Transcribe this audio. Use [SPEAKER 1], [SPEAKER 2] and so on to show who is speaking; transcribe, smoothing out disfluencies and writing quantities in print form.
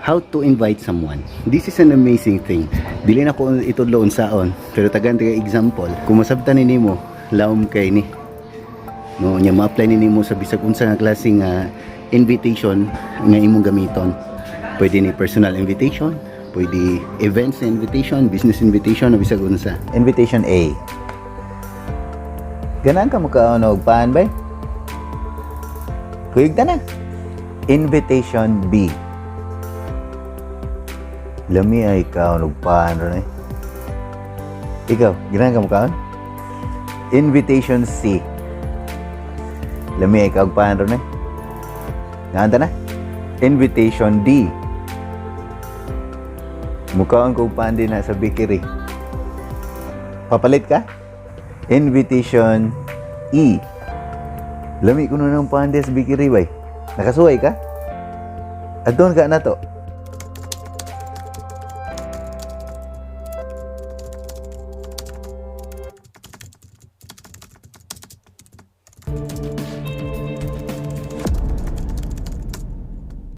[SPEAKER 1] How to invite someone. This is an amazing thing. Dili na ko itudlo unsaon, pero tagan taga example. Kung masabtan ni nimo, laom kay ni. No, nya ma-apply ni nimo sa bisag unsa nga klase nga invitation nga imong gamiton. Pwede ni personal invitation, pwede events invitation, business invitation, o bisag unsa.
[SPEAKER 2] Invitation A. Ganahan ka mukaon og pan bay? Kuyog ta na. Invitation B. Lami ay kaon og pan ron eh. Ikaw, ganahan ka mukaon? Invitation C. Lami ay kaog pan ron eh. Ganahan ta na? Invitation D. Mukaon ko og pan dinha sa bakery. Papalit ka? Invitation E. Lami kuno ng pan sa bakery bay. Nakasuway ka? Adtoon ka nato.